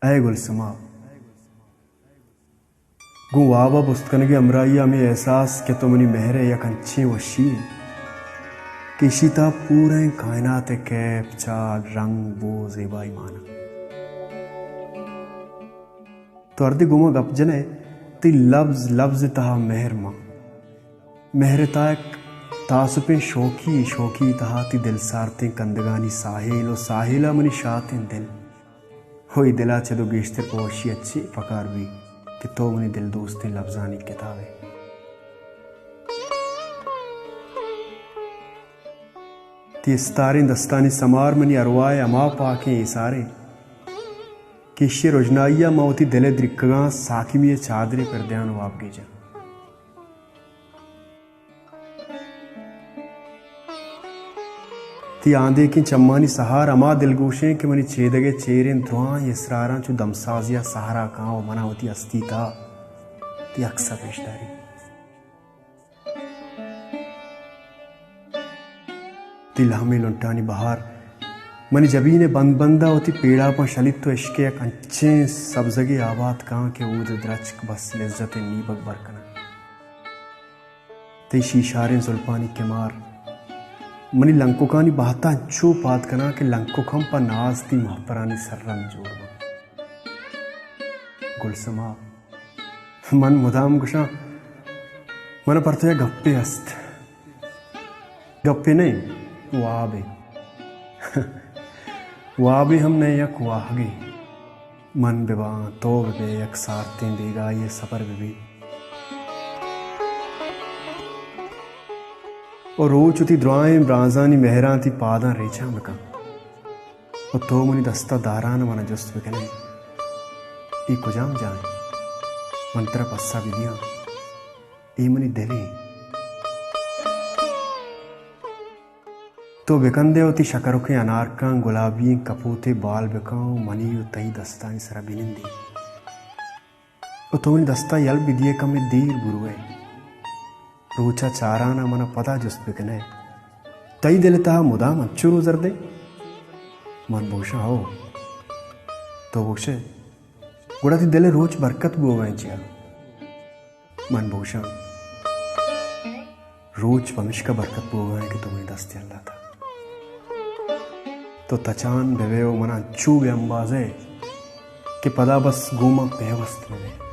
اے گلسما، گوں واب ءَ بست کنگ ءِ ہمراہی ءَ ہمے احساس کہ تو منی مہر ءِ یک انچیں وشی ئے کہ ایشی ءِ تہا پوریں کائنات ءِ کیپ، چاڑ، رنگ، بو، زیبائی مان انت۔ تو ہردے گوں ما گپ جن ئے، تئی لبز لبز ءِ تہا مہر مان، مہر ءِ تہا یک تاسپیں شوکی، شوکی ءِ تہا تئی دل سارتیں کندگانی ساحل ءُ ساحل ءَ منی شاتیں دل۔ ہو اے دل ءَ چد ءُ گیشتر پہ وشی ءَ چے پکار بیت کہ تو منی دل دوستیں لبزانی کتاب ئے۔ تئی استاریں دستانی سمار منی ارواہ ءِ ہما پاکیں ایسارے کہ ایشی ءِ رژنائی ءَ من وتی دل ءِ درکگاں ساکمی ءِ چادرے پر دیان واب گیجاں۔ تئی آندیکیں چمانی سہار ہما دلگوشیں کہ منی چیدگ ءِ چیریں درائیں اسراراں چو دمسازی ءَ سہرا کاں ءُ منا وتی ہستی تہا تئی عکس ءَ پیش داری۔ تئی لہمیں لنٹانی بہار منی جبین ءِ بند بند ءَ وتی پیڑاپاں شلیت ءُ عشق ءِ یک انچیں سبزگے آبات کاں کہ اود ءِ درچک بس لذت ءِ نیبگ بر کناں۔ تئی شیشاریں زلپانی کمار منی لنککانی بہت ءَ انچو پاد کناں کہ لنکک ہم پہ ناز تئی مہپرانی سررند جوڑ بنت۔ گلسما، من مدام گوشاں، من ءَ پر تو یک گپے است۔ گپے نہ، وابے۔ وابے ہم نہ، یک واہگے۔ من بہ باں، تو بہ بئے، یک سارتیں بیگاہی ءِ سپر بہ بیت۔ ءُ روچ وتی درائیں برانزانی مہراں تئی پاداں ریچان بہ کن۔ ءُ تو منی دست ءَ داران ءَ من ءَ جست بہ کن ئے، اے کجام جاہ اِنت؟ من ترا پسہ بہ دیاں، اے منی دل اِنت۔ تو بہ کندئے وتی شکرکیں انارکاں گلابی ئیں کپوتے بال بہ کن ءُ منی ءُ تئی دستانی سرا بہ نندئے۔ ءُ تو منی دست ءَ یل بہ دیئے، کمے دیر بروئے۔ روچ ءَ چاران ءَ من ءَ پدا جست بہ کنئے، تئی دل ءِ تہا مدام انچو روزرد اِنت؟ من بگوشاں، ہو۔ تو بگوشئے، گڑا تئی دل ءِ روچ برکت بوگ ءَ اِنت چیا؟ من بگوشاں، روچ پمشکا برکت بوگ ءَ اِنت کہ تو منی دست یل داتگ۔ تو تچان بہ بئے ءُ من ءَ انچو بہ امبازئے کہ پدا بس گوں من پیوست بہ بئے۔